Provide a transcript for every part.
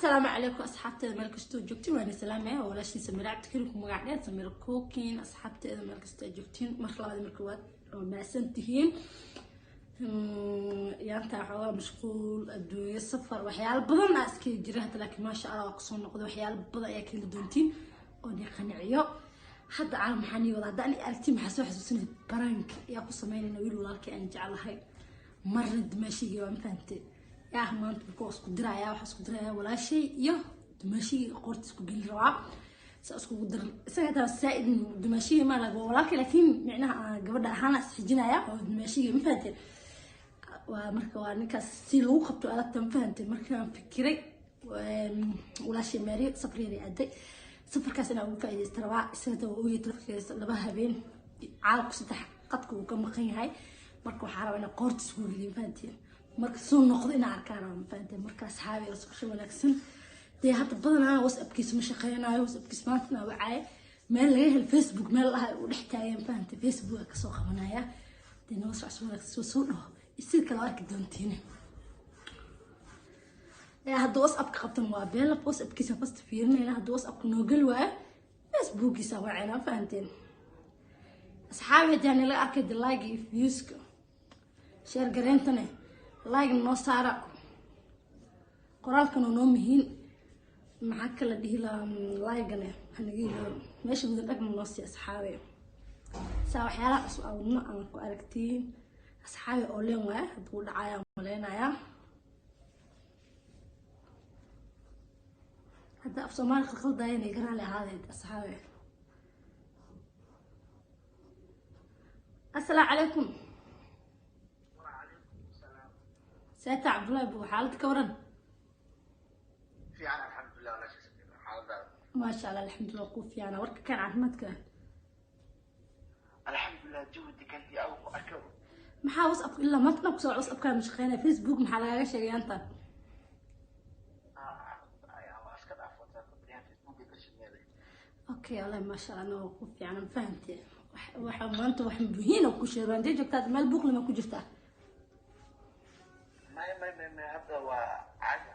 Asalaamu calaykum asxaabteeda meel kastoo joogtiin, waan salaamaya. Walaashiin Samira Cabdikariim ku magac dheer Samira Cooking. Asxaabteeda meel kastoo joogtiin, mar labaad, mar koowaad oo mahadsan tihiin. Yaanta xoogaa mashquul adduunyo, safar, waxyaalo badan aa iska jira hadda, laakiin maasha Allah waa kusoo noqday. Waxyaalo badan ayaa keeni doontiin oo ni qanciyo. Hadda caalam maxaa nii wada? Hadda ani aragtiin maxaa soo xasuusinay? Prank ayaa ku sameynayna wiil walaalkii aan jeclahay, marna dumaashigii waa mafahantay. Yaa maanta marka isku diraya, waxaa isku diraya walaashay iyo dumaashigii, qoorta isku gelin rabaa saa iskugu dir. Isaga taa saa-id dumaashigii ma laga walaalkii, laakiin micnaha gabadha ahaana isxijinaya oo dumaashigii, ma fahantay? Waa marka waa ninkaas si lagu qabto adagta, ma fahantay? Markaan fikiray, walaashay Maariyo safar yar aaday, safarkaas inaan ugu faa'iidaysta rabaa. Isaga taa waa ogyahay telefonkiisa 2 habeen caalamku 3 qadka uu ka maqan yahay. Marka waxaa rabaa inaan qoorta isku geliyo, ma fahanteen? Marka soo noqdo inaan arkaan rabaa, ma fahanteen? Marka asxaabi, la socosho wanaagsan. Dee hadda badanaa WhatsAppkiisa ma shaqeynayo. WhatsAppkiisa maanta inaa wacaaye, meel laga helo Facebook meel laha uu dhex taagay, ma fahantay? Facebook kasoo qabanaya. Dee nala socosho wanaagsan, soo dhaho sida kale arki doontiin. Hadduu WhatsAppka qabtan waa beelab. WhatsAppkiisa first fiirinayna. Hadduu WhatsAppka noo geli waayo, Facebookiisa wacayna, ma fahanteen? Asxaabi, haddii aan laga arkay de like iyo viewska, share gareentane, like noo saara, qoraalkan oo noo muhiim. Maxaa kala dhihi lahaa? Like-gane hanaga iloobo, meesha guda dhagna noo sii asxaabi, saa waxyaalaha cusub aan wadno aan ku aragtiin. Asxaabi, oo leen waaya hadduu dhacaya maleynayaa. Hadda af Soomaali qalqaldayana iga raali ahaadeed asxaabi. Asalaamu calaykum. Seeta Cabdullaahi bu, xaaladda ka waran? Fiican, alxamdulilah. Walaasha Samira, xaaladaada? Maasha Allah, alxamdulilah, ku fiicana. Warka kan caafimaadka? Alxamdulilah, jawi degan iyo agu ku arka. Maxaa WhatsApp ilaa maanta kusoo WhatsAppkaa ma shaqeynaya? Facebook maxaa lagaaga sheegay yaantan? Waa iska dhaaf WhatsApp, baryahan Facebook ka shaqeeday. Okay, allah, maasha Allah, anoo ku fiican, ma fahantay? Waxa maanta wax muhiim oo ku sheego. Intee joogtaa? Meel buuqlima ku jirtaa? May may may may, hadda waa caadi,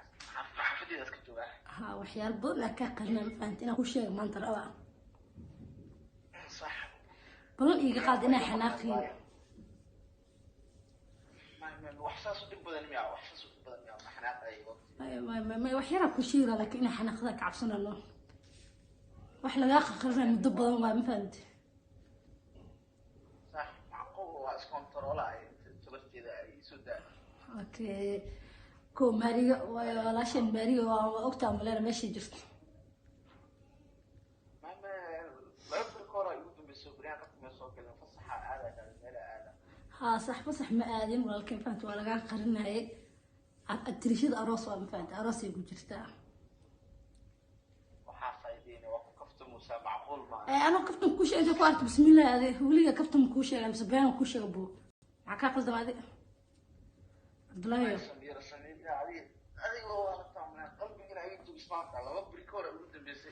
xaafadeeda iska joogaa. Ha, waxyaalo badan aa kaa qarina, ma fahantay? Inaan ku sheego maanta rabaa. Sax. Balan iiga qaad inaa xanaaqiin. May may, wax saas u dhib badan miya? Wax saas u dhib badan miya? Ma xanaaqay? May may may may, wax yaraa ku sheegi, laakiin inaa xanaaqada ka cabsanano. Wax lagaa qarqarinaya muddo badan waa, ma fahantay? Sax, macquul, waa iskontaroolay tabarteeda ay soo daa. Okay, ko Maariga walaashan Maariga waa ogtaa maleena meeshay jirto. May may, 2 bil ka hor ay ugu dambeysay baryahan qadka meel soo galin, fasaxa aada aada meel aada. Haa sax, fasax ma aadin walaalkeen, fahanta? Waa lagaa qarinayay. Atirishada aroos waa, ma fahanta? Aroosay ku jirtaa. Waxaa faa'iideyna waa ku kaftamuusaa, macquul ma? Anoo kaftan kuu sheegay ku arta. Bismillah, ade weliga kaftan kuu sheegay mise been kuu sheega? Buu maxaa kaa qaldama ade, Cabdullaahi? Samira, Samira, adiga adiga waa la taamunaa, qalbigina ay jabis maanta. 2 beri ka hor ay ugu dambeysay.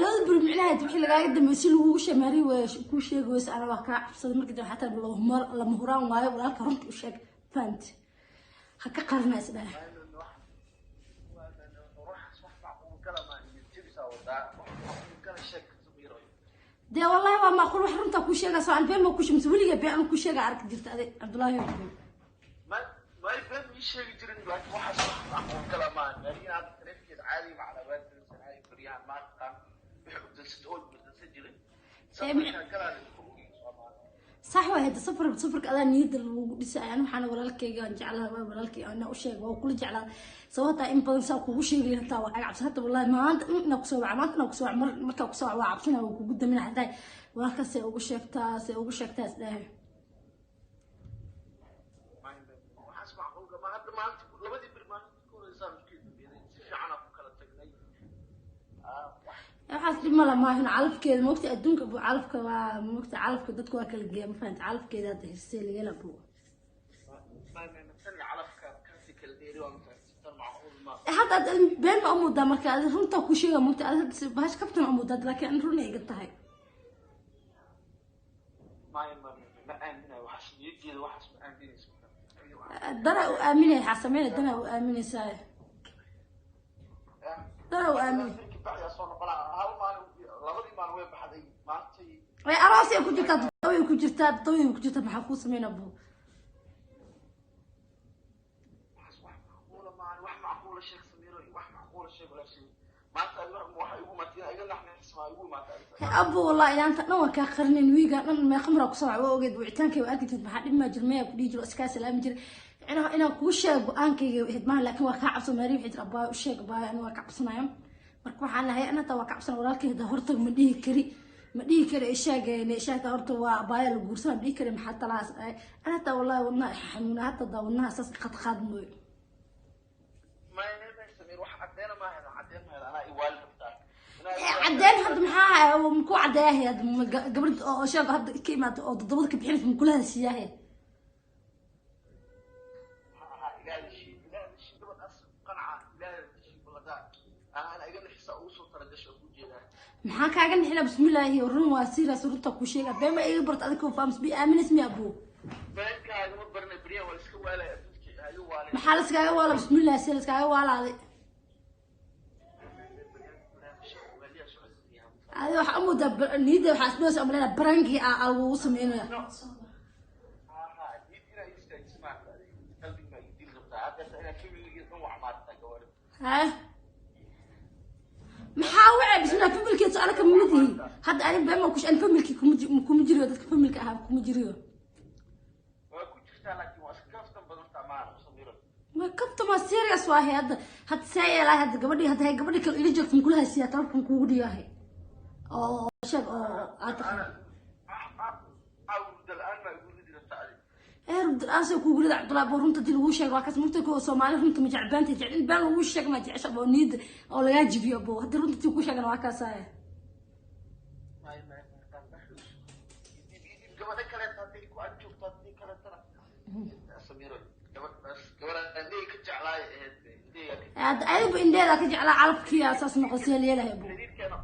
Labada beri micnaha wixii lagaaga dambeeyay si lagugu sheemaari way kuu sheegi weysa. Ana waa kaa cabsaday. Markii dambe xataa lama huraan waayo, walaalka runta u sheeg, fahamti? Ha ka qarina isdhaha. Ruuxaas wax macquul gala ma iyo jabisaa wadaa? Wax macquul gala sheeg, Samiro. Dee wallahi waa macquul, wax runtaa kuu sheegayso. Aan been ma ku sheeg mise weliga been aan kuu sheega arki jirta ade, Cabdullaahi? Ma may, been ii sheegi jirin, laakiin waxaas wax macquul gala ma. Maariina hadda taleefankeeda caadi macnaa waa dalsanaayo baryahan, ma aqaan wixii u dalsata oo dalsan jiray safarkaa galaa ku ogeyn Soomaali. Sax waay, hadda safarka adaa niyadda lagu dhisay. Ani waxaana walaalkayga aan jeclahay, waa walaalkay ana u sheeg, waa kula jeclaa. Sababtaa in badan saa kugu sheegi hataa waa kaaga cabsan. Hata wallahi maanta inaa kusoo waca, maanta inaa kusoo waca, mar markaa kusoo waca waa cabsana, waa kugu damina. Hataa walaalkaas see ugu sheegtaa, see ugu sheegtaa isdhahay. Waxaas macquul gala ma. Hadda maalinta labadii beri maalinta ka horeysaa isku dambeeyay, si fiican aan ku kala tagnay. Waxaas dhib mala maahin. Calafkeeda moogta adduunka bu, calafka waa moogta, calafka dadku waa kala geeya, ma fahanta? Calafkeeda hadda hirsee lagala bu. May may, tan iyo calafka kasi kala dheeri waa, mafahamtay? Tan macquul ma. Hadda aad been ma umudaa? Marka aad runtaa ku sheega moogta, aad hadda bahash kaftan umudaa, laakiin an runa iga tahay. May may may, ma aaminayo waxaas, niyaddeeda waxaas ma aaminayso. Danaa u aaminaya, waxaa sameynaya danaa u aaminaysaa. aamin. Bacdi soo noqonaa hal maalin, labadii maalin way baxday maantay. Ay, aroos ay ku jirtaa, todobay ku jirtaa, todobay ku jirtaa. Maxaa kuu sameynaa, buu? Waxaas wax macquula maahan, wax macquula sheeg, Samiiro, wax macquula sheeg, walaashay. Maanta adiga waxa igu imaatay iga naxnaxismaa igu imaatay. Abu, wallahi yaanta dhan waa kaa qarinin. Wiiga dhan meeqa maraa kusoo wac, waa ogeed wicitaankay, waa arki jirta. Maxaa dhib maa jir maya ku dhihi jiro, iskaa salaami jira. Micnaha inaan kuu sheego go-aankayga ahayd maaha, laakiin waa kaa cabso. Maari waxay tiri, abaayo u sheeg, abaayo ani waa ka cabsanayo. Marka waxaan lahay an hataa waa ka cabsana walaalkay. Hadaa hortag ma dhihi kari, ma dhihi kari isheegeen isheegta horta waa abaayo la guursana, ma dhihi kari. Maxaa talaas an hataa wallahi wadnaha xanuuna hata daa wadnaha saas qadqaad mooyo. May may Samiir, wax caddeena ma hayda, caddeen ma hayda, anaa i waali rabtaa. Cadeen hadda maxaa maku caddeeyahay? Hadda gabadh oo sheego hadda ka imaata oo toddobada ka bixinaysa makula heshiiyahay? Maxaa ahaa? Ilaahay heshiin, ilaahay heshiin, gabadhaas qanca, ilaahay heshiin baladaa anaa iga nixisa ugu soo talagasho oo ku jeedaa. Maxaa kaaga nixina? Bismillaahi, run waa serious, runta ku sheega. Been ma iga barta adiga faams bi aaminas mi, abu? Beenkaaga ma barnay, beryahan waa iska waalaya adduunka hayu waalay. Maxaa laskaaga waala? Bismillah, see laskaaga waalaaday? Adi waxaa umoodaa niyadda waxaa isdhoosa umaleynaa barankii aa lagugu sameynaya. Haye, maxaa wacay? Bismillah, familkeed so anaka mamid yihi hadda. Ani been ma kush, ani familkii kuma jiriyo, dadka familka ahaa kuma jiriyo. Ma kabtama, serious waahay hadda. Hadda see yeelahay hadda gabadhii? Hadda hay gabadhii kale ila joogto makula hasiyaa tabarkan kuugu dhiyahay oo sheeg oo aad taqaan. Ee rubda-aan soo kuugu rida, Cabdullahi bo, runta dii laguu sheego waa kaas. Murta ko Soomaali runta ma jecbaanta, jecel in been laguu sheego ma jecesha bo, niyadda oo lagaa jibiyo bo. Haddii runta tii kuu sheegana waa kaasaya. Gabadha kaleeta hadday ku ag joogto, haddii kaleetana, Samiro, gabadhaas gabadha indhahey ka jeclaay ahayd, indhahey. Hadda ayagu indheeda ka jeclaa, calabkiya saas noqon, see yeelahay bo? Xiriirkeena,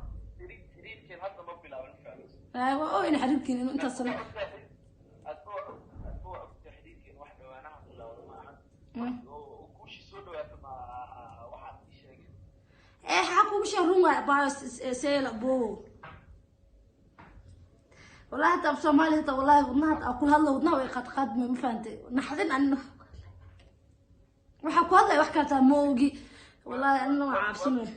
xiriirkeen hadda ma bilaaban, fahmaysa? Waa oo ina xiriirkiin inuu intaas sano. Adba waa ogtahay xiriirkeen wax dhawaanaha bilowda ma ahan oo guushii soo dhawaata ma waxaad ii sheegay. Ee xaa kugu sheeg, run waay abaayo, seela bo. Wallahi hata af Soomaali hata wallahi wadnaha hata kula hadlo, wadnaha way qaad qaad, ma fahantay? Naxdin anina waxaa ku hadlaya wax kale taa ma ogi, wallahi anina waa cabsanay.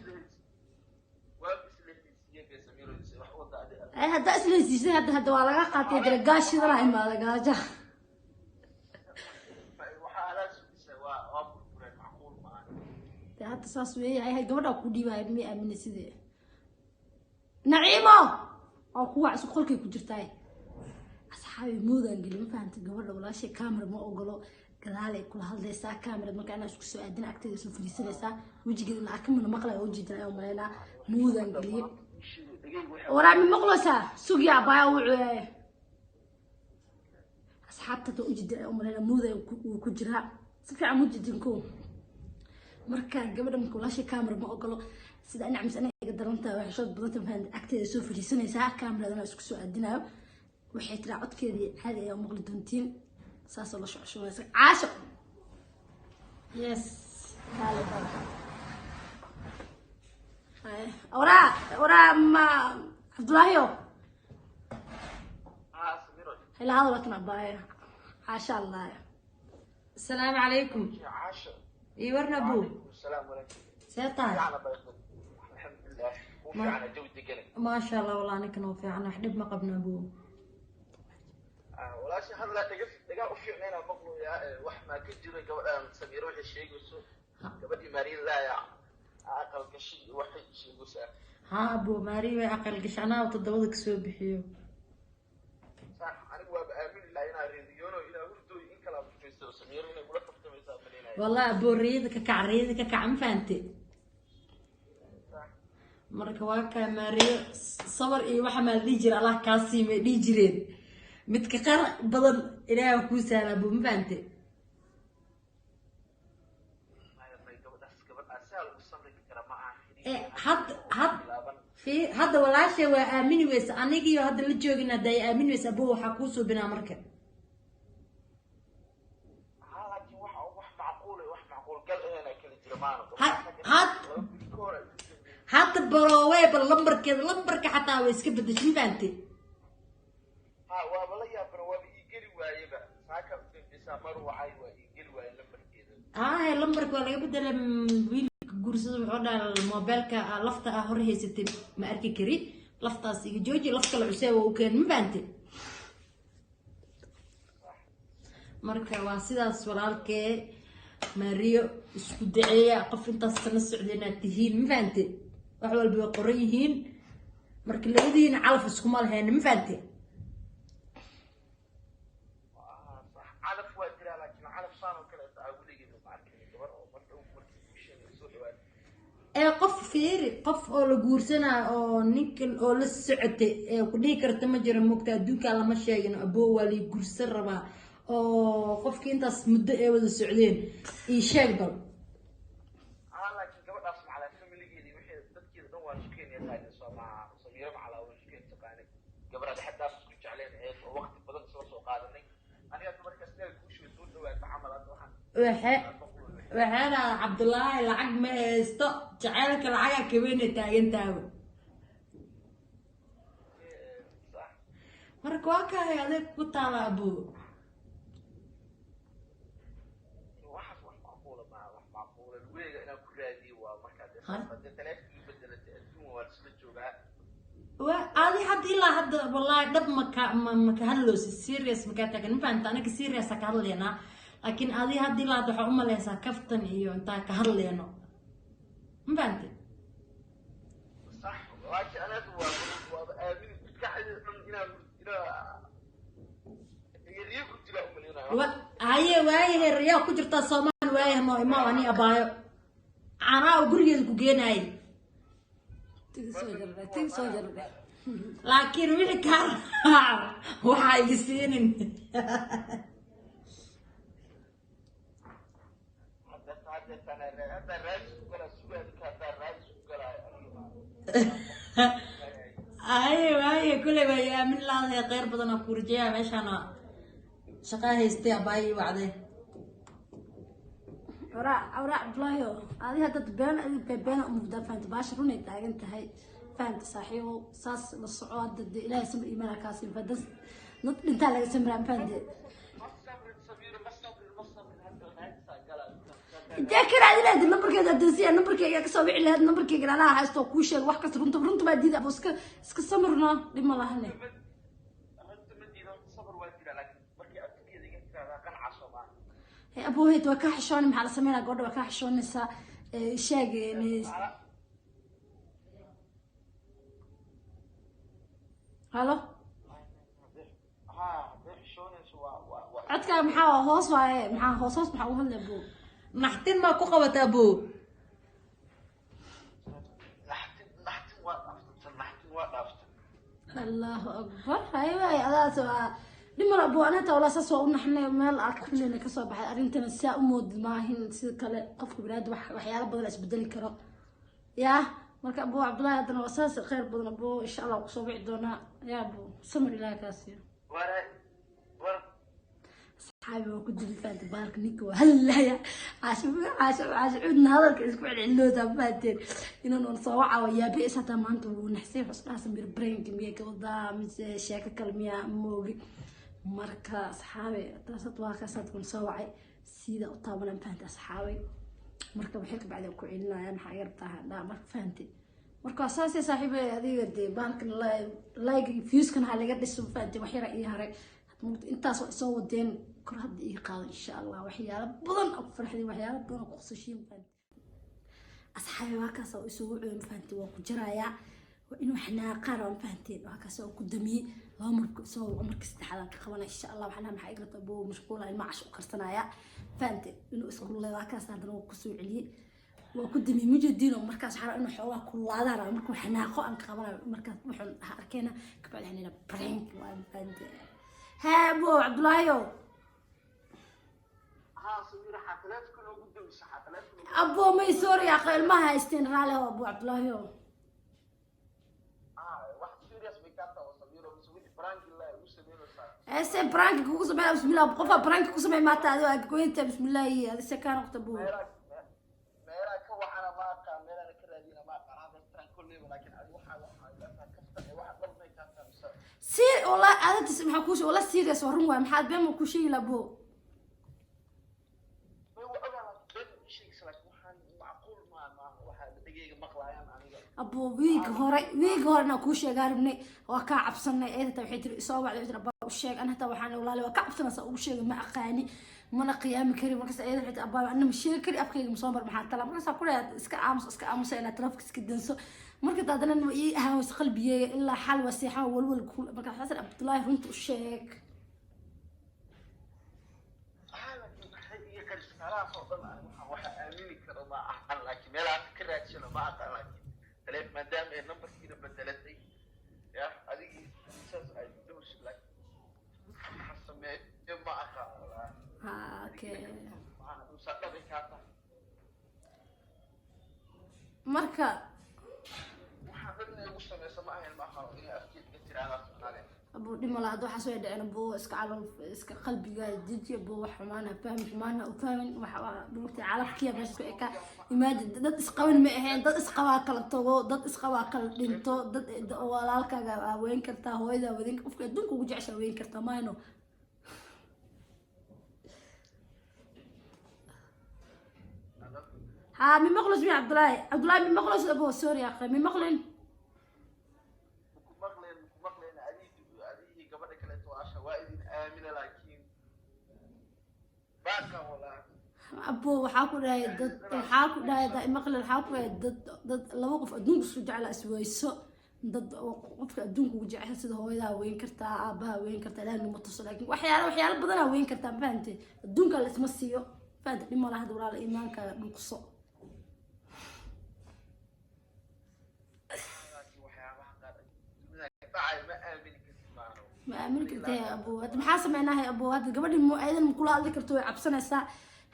Waa bislehaysiiye be, Samiro, wax wada adi. Ay, haddaa islaysiisay hadda, hadda waa laga qaatay dara gaashidana imaada gaaja. Waxaa alaa sugisa waa burbureen, macquul ma ahan. Dee hadda saas weeyahay, hay gabadhaa ku dhiibaya, ma aamina sidee Naciimo oo kuwa cusub qolkay ku jirtaay. Asxaabi, moodaan geli, ma fahantay? Gabadha walaashay camera ma ogolo, gadaal ay kula hadlaysaa camera. Marka inaa isku soo aadin agteeda soo fadhiisanaysaa, wejigeeda la arkamana maqlaya oo ujeedin ayaa umalaynaa. Moodaan geliye. Waraa mi maqlaysaa? Sugya abaya wuxuu asxaabta hadda ujeedin ayaa umalaynaa, mooda wuu ku jiraa si fiican mujeedin ko. Marka gabadha, marka walaashay camera ma ogolo, sida aniga mise aniga iga daran tahay, waxay shood badan tahay, maxay agteeda soo fadhiisanaysaa, cameradana isku soo aadinayo. Waxay tiraa codkeedii caadi ayaa u maqli doontiin, saasoo la shocshonaysa. Caasho, yes, kaale kaale. Haye, waraa waraa ma Cabdulaahiyo. Haa, Samiro. Ila hadal watan abaaye, caasha Allah. السلام عليكم. Caasho. اي ورنا بو. Calaykum asalaam walaashay. سيطان. Fiican abaa, alxamdulilah, u fiicana, jawi deganay. ما شاء الله، والله انا كنا في عنا حدب ما قبنا بو. Walaasha hadlaa dhaga dhagaa u fiicnayna maqluyaa, wax maa ka jiro gabadhaan Samiiro waxay sheegayso, gabadhii Maariin laaya aqal gashay waxay sheegaysaa? ها ابو، ماري عقل قشعناه وتدوضك سو بحيو. Sax, anigu waaba aamini lahaa inaa reediyoono inaa hurdooy in kala bujaysto, Samiiro inay kula kaftamaysaa malaynaya. والله ابو، ريدك كع ريدك كع، ما فهمتي؟ Marka waa kaa Maariyo, sabar iyo waxa maa la dhihi jira, Allah kaa siimay dhihi jireen, midka qar badan Ilaaha kuu sahla abu, ma fahantay? Maya may, gabadhaas gabadhaas saa lagu samri kara ma aha. Ee had had fi hadda walaashay waa aamini weysa, anigiyo hadda la joogin hadda ay aamini weysa abo, waxaa kuu suubinaa marka. Haa, laakiin wax macquul eh, wax macquul gal ahena kala jira maana. Had Baroowee bal lambarkeeda, lambarka xataa way iska bedeshay, ma fahantay? Ha, waaba la yaabana, waaba ii geli waayeba. Saaka u dambaysaa mar wacay, waa ii geli waaye lambarkeeda. Aahe, lambarka waa laga bedelay. Wiilka guursada wuxuu dhaha mobeelka lafta ah hore haysatay ma arki kari, laftaas iga jooji, laf kale cusee waa u keen, ma fahantay? Marka waa sidaas walaalkee Maariyo, isku daceeya. Qof intaas sana socda inaad tihiin, ma fahante? Wax walba way qoran yihiin. Marka labadiina calaf iskuma lahayn, ma fahante? Sax, calaf waa jiraa, laakiin calaf saan oo kale aa weligeeda ma arkin gabar oo mar dhow markii guusheeda soo dhawaatay. Ee qof fiiri, qof oo la guursanaayo oo ninkan oo la socotay ee ku dhihi karta ma jiro, moogta? Adduunkaa lama sheegin aboo waa lay guursan rabaa oo qofkii intaas muddo ee wada socdeen, ii sheeg bal. Ah, laakiin gabadhaas macalaa familigeeda iyo wixii dadkeeda dhan waa isku keenaya taagan, soo maaha? Samiiro macalaa waa isku keen taqaanay, gabadha dhexdaas isku jecleen ahayd oo waqti badan isla soo qaadanay. Aniga hadda markaas meel guusheeda soo dhawaata camal hadda waxaan waxay dhahdaa Cabdullaahi lacag ma haysto, jaceylka lacagaa kaweynay taagantaaba. Sax. Marka waa kahay, adeeg ku taala aboo. Waxaas wax macquula maaha, wax macquula weega inaan ku raadiyo waa markaa dee. Ha? Hadee taleefonkii bedelatay, adduun waa isla joogaa. Wa adi hadda ilaa hadda wallahi dhab maka ma maka hadloosi, serious makaa taagan, ma fahamta? Anaga serious ka hadlaynaa, laakiin adi hadda ilaa hadda waxaa umaleysaa kaftan iyo intaa ka hadlayno, ma fahamte? Sax, laakiin anaga waaba aamini maskaxdayda dhan inaan riyo ku jiraa umaleynayo. Haye, waayahe, riyaa ku jirtaa Soomaan. Waayahe, noo imaa ani abaayo canaa oo gurigeeda ku geenaaye. Tigi soo jardhe, tigi soo jardhe. Laakiin wixii kaa raaco waxaa iga siinin. Hadda raadis ku galaa, sugaadka haddaa raadis ku galaayo aniga. Aye, waaye, kuley waa aamin laadahay. Kheyr badan oo ku rajeeya. Meeshaana shaqaa haystay, abaayo ii wacdee. Waraa waraa Cabdullaahi, adi hadda been adi been umugdaa, fahamta? Baasha runay taagan tahay, fahamta saaxiibow? Saas la soco hadda dee, Ilaahay samir iimaana kaa siin dad dad dhintaa laga samraa, ma fahamte? Ma sabrin Samiiro, ma sabrin, ma sabrin, hadda raadisaa galaa. Intee ka raadi lahayd nambarkeeda? Adeesiya nambarkeyga kasoo wici lahayd, nambarkeyga anaa haysto oo kuu sheeg wax kasta. Runta runta baa diida, iska iska samirno, dhib ma lahane. Runta ma diido, sabr waa jira, laakiin markii adkeeda iga tiraahdaa qanca, soo maaha? Hey, abooheyd waa kaa xishooni, maxaa la sameynaa? Gabadha waa kaa xishoonaysaa. Sheeg halo. Ha, hadday xishoonayso waa Codkaaga maxaa waa hoos waaye, maxaa hoos hoos maxaa ugu hadlaya aboo? Naxtin maa ku qabata aboo? Naxtin, naxtin waa dhaaftay, naxtin waa dhaaftay. Allahu akbar! Hay waay, adaas waa dhimar aboo. Anata walaa saas waa u naxnay, meel aad kulleyna kasoo baxay arrintana siaa u moodid maahin. Sida kale qofka biniaadam waxyaalo badan isbedeli karo yaa. Marka aboo Cabdullaahi haddana waa saas. Khayr badan aboo, insha Allah kusoo wici doonaa. Yaa aboo, samir Ilaah kaa siiyo. War war. Asxaabi waa ku dili, faanta baarka ninka waa hadlaya. Caasho caasho caasho cuudna hadalka isku celcelilooda, fahanteen? Inaan on soo waca waa yaabi is hataa maanta wuu naxsay, wuxuu isdhaha Samir brainka miyay ka wadaa mise sheeko kale miyaa moogi. Marka asxaabi taasad waa kaasaad kun soo wacay sida u taabanaan, fahante asxaabi? Marka waxay ka bacdi ku celinaya maxaa iga rabtaa hadhaa marka, fahante? Marka waa saasee saaxiibe, adiga dee bahalkan like viewskan ha laga dhiso, fahante? Wax yara ii haray intaas waa isoo wadeen kor hadda ii qaado, insha Allah waxyaalo badan oo ku farxday, waxyaalo badan oo ku qosashiin, fahante? Asxaabi waa kaas oo isugu cuyo, fahanteen? Waa ku jarayaa, waa inuu xanaaqaa rabaa, fahanteen? Waa kaas oo ku damiyey laba marka soo, marka saddexaad aan ka qabana insha Allah. Waxaan dhahay maxaa iga rabtaa boo, mashquula, ilma casho u karsanaya, fahanteen? Inuu isku leeyo waa kaas, haddana waa kusoo celiyey, waa ku damiyey mujadiino. Markaas waxaa rabaa inuu xoogaa kulaadaan rabaa, markuu xanaaqo aan ka qabanayo. Markaas wuxuu dhaha arkeena kabacdi waxaan leeyahay prank waa, fahanteen? Hee boo Cabdulaahiyow. Ha Samiiro, xaafalaadka loogu dawisa xaafalaadka loogu Aboo may, sorry aqa, ilmaha haysteen, raali ahow aboo Cabdulaahiyow. Ah, wax serious bay kaa tahay Samiiro, mise wixii prank ilaa ugu sameynaysaa? Ese prank kugu sameeya, bismillah, qofaa prank ku sameey maata adigo goynta, bismillah, adi se kaa noqota buu. Meelaa meelaa ka wacana ma aqaan, meelaana ka raadina ma aqaan, hadda Kolleyba laakiin adi waxaa ilaataa kaftan ee waxa dhan may kaa taamisa. Si wallahi aadadis maxaa kuu, wallahi serious, waa run waay. Maxaad been ma kuu sheegi labo? May wa ogaa, laakiin been ma sheegaysa, laakiin waxaan macquul maa maaha, waxaa dhegeyga maqlaayaan aniga. Abo, wiiga hore inaan kuu sheegaa rabnay, waa kaa cabsanay. Eed hataa waxay tiri, soo wacday, waxay tiri, "Abaa, u sheeg." An hataa waxaan, walaali, waa ka cabsanaysaa, ugu sheegay ma aqaani, mana qiyaami kari. Markaas eed waxay tiri, "Abaa, ana ma sheegi kari, afkayga ma soo mar, maxaa tala?" Markaasaa ku dhahay, iska aamus, iska aamusa, inaad taleefonka iska danso. Marka haddana ma ii ahaan wayso qalbigeega ilaa xal waa seexan walwal ku. Marka waxaa tiri, "Cabdullaahi, runta u sheeg." Ah, laakiin waxay iga qarisa meelahaas oo dhan. Ani waxa aamini karo ma ahan, laakiin meelaha ka raadsano ma aqaan, laakiin taleef maadaama ay nambarkiina bedelatay ya adigii saas ay dhowrsid, laakiin waxa sameeyo ma aqaan walaa. Ha, okay. Maxaa saa dhabay kaa tahay? Marka waxaa dhan inay ugu sameyso ma ahayn, ma aqaan inay afkeed ka tiraahdaa Soomaaliya. Abu, dhima laha, waxaas way dhaceen. Abu, iska calool, iska qalbiga deji. Abu, wax xumaana fahmi, xumaana u fahmin. Wax dhulta calafkiya meesha ku eka. Imagine, dad isqaban ma ahayn, dad isqabaa kala tago, dad isqabaa kala dhinto, dad walaalkaaga aa weyn kartaa, hooyada weyn, qofka adduunka ugu jecesha weyn kartaa maayno. Haa, mi maqlos mi Cabdulaahi, Cabdulaahi, mi maqlos. Abo, sorry akhi, mi maqlin. Ku maqleen, ku maqleen. Adigii gabadha kaleeto asha waa idin aamina, laakiin baaka walaa. Abo, waxaa ku dhahay dad, waxaa ku dhahay da maqlin, waxaa ku dhahay dad laba qof adduunka isku jecla isweyso, dad oo qofka adduunka ugu jecel, sida hooyadaa weyn kartaa, aabaha weyn kartaa, Ilaahay numa tuso, laakiin waxyaalo badanaa weyn kartaa, ma fahantay? Adduunka la isma siiyo, fahantay? Dhima laha hadda, walaala, iimaankaaga dhuuqso. Laakiin waxyaabaha qaar dunida ka dhacay ma aamini kartid maano. Ma aamini kartay, abo. Hadda maxaa sameynahay, abo? Hadda gabadhi mu aydan ma kula hadli karto, way cabsanaysaa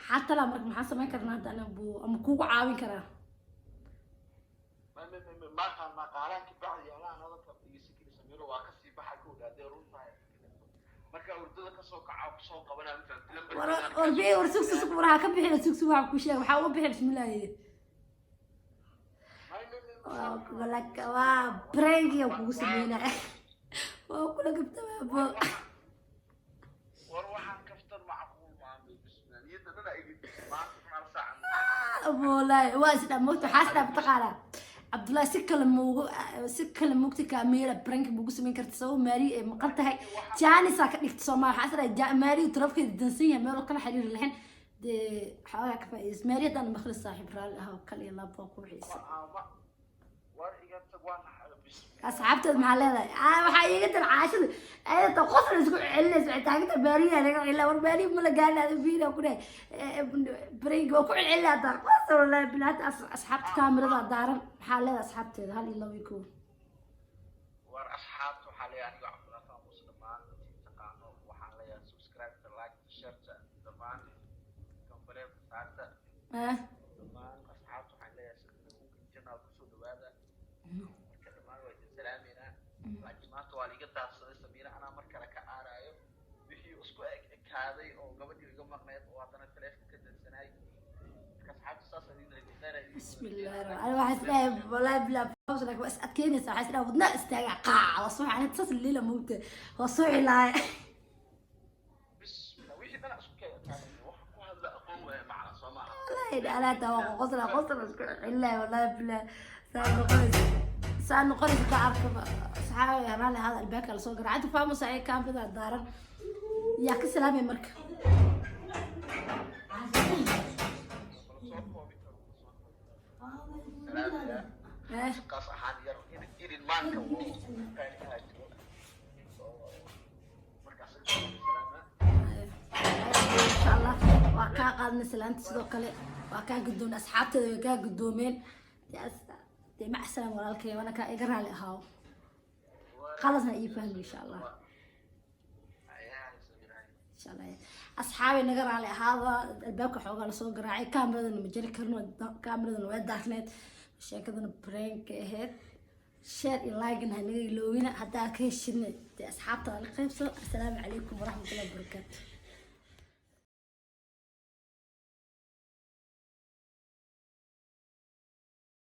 xataa. Marka maxaa sameyn karnaa hadda ana, abo, ama kugu caawin karaa? Ma ma ma maaqaan maqaalaan ka bacdi alahan hadalka dhegeysan kari. Samiro waa kasii baxay ku ogaadee run tahay marka hurdada kasoo kaca kusoo qabanaa, ma fahamtay? War war bi war, sug sug, war ha ka bixin, sug sug, waxaa ku sheeg, waxaa uga bixin. Bismillaahi, waa prank-iga kugu sameynaya, waa kula gabtama, abo. War waxaan kaftan macquul maaha. Bismillah, niyadda dhan ay maanta hal saac. Abo, wallaahi waa isdhaa mogta, waxaa isdhaa mataqaanaa, Cabdullaahi si kale muugu, si kale mogta, kaamira prank bugu sameyn karta, sabab Maari ay maqan tahay, jaanisaa ka dhigta Soomaa. Waxaa isdhaa Maari tarafkeeda dansan yahay, meel oo kala xiriiri lahayn, dee xoogaa ka faa'iidaysa. Maari haddaan maqli, saaxiib, raalli ah oo kale iyo laab waa ku xiisa. War iga tag, waa naxay. Bismillah. Asxaabteed maxaa leedahay? Waxaa iiga dar caashada ayada qosla isku celinaysa, waxay taaganta Maariya laga celina. War Maariya ma la gaarin, ada fiira ku dhahay prank waa ku celcelina hadda qosla, wallahi bilaa. Hadda asxaabta kaamirada daaran, maxaa leedahay asxaabteeda? Hal iyo laba iyo kow. War asxaabta waxaa leeyahay, aniga Cabdullaahi Faamuus, dhammaan intii taqaano waxaan leeyahay subscribe-ta, like-ta, share-ta, dhammaan gambaleelka saarta. Dhammaan asxaabta waxaan leeyahay Sakina Cooking Channel kusoo dhawaada. Marka dhammaan waa idin salaameynaa, laakiin maanta waa liiga daadsaday Samiira, anaa mar kale ka aaraayo wixii isku eg ekaaday oo gabadhii iga maqneyd oo haddana taleefonka ka dansanay. Marka asxaabta saas idin rajaynaa. Bismillahi rahmaan, ana waxaa isdhahay, wallahi bilaa faamuus, laakiin waa is adkeynaysa. Waxaa isdhahay wadnaa istaaga qaac, waa soo xanid saas liila moogta, waa soo cilaaya. Bismillah, wixii dhan isku kay ekaaday, wax ku hadla aqoon waaya macna soo maaha. Wallahi alaata waa qosla, qosla isku celinayo, wallahi bilaa saa noqonaysa, saa noqonaysa ka arkaba. Asxaabi, raalli hada, albaabka lasoo garaa. Hadda faamuus ay kaamirada daaran, yaa ka salaamay marka? Wala soo koobi karo, soo koobi salaamaya. Shaqaas ahaan yar irin maanka oo qaaligaha jiro oo markaas salaama. Insha Allah waa kaa qaadnay salaanta, sidoo kale waa kaa guddoomay, asxaabteeda way kaa guddoomeen. Dee mac salaam, walaalkay, waana kaa iga raali ahaaw, qalasna ii fahmi insha Allah. Ayaa Samiraay. Insha Allah, asxaabay, naga raali ahaada, albaabka xoogaa lasoo garaacay, kaamiradana ma jari karno, kaamiradana way daarneed, sheekadana prank ahayd. Share iyo like ha naga iloowina, haddaa ka heshidna dee asxaabta la qaybso. Asalaamu calaykum waraxmatullahi wabarakaatu.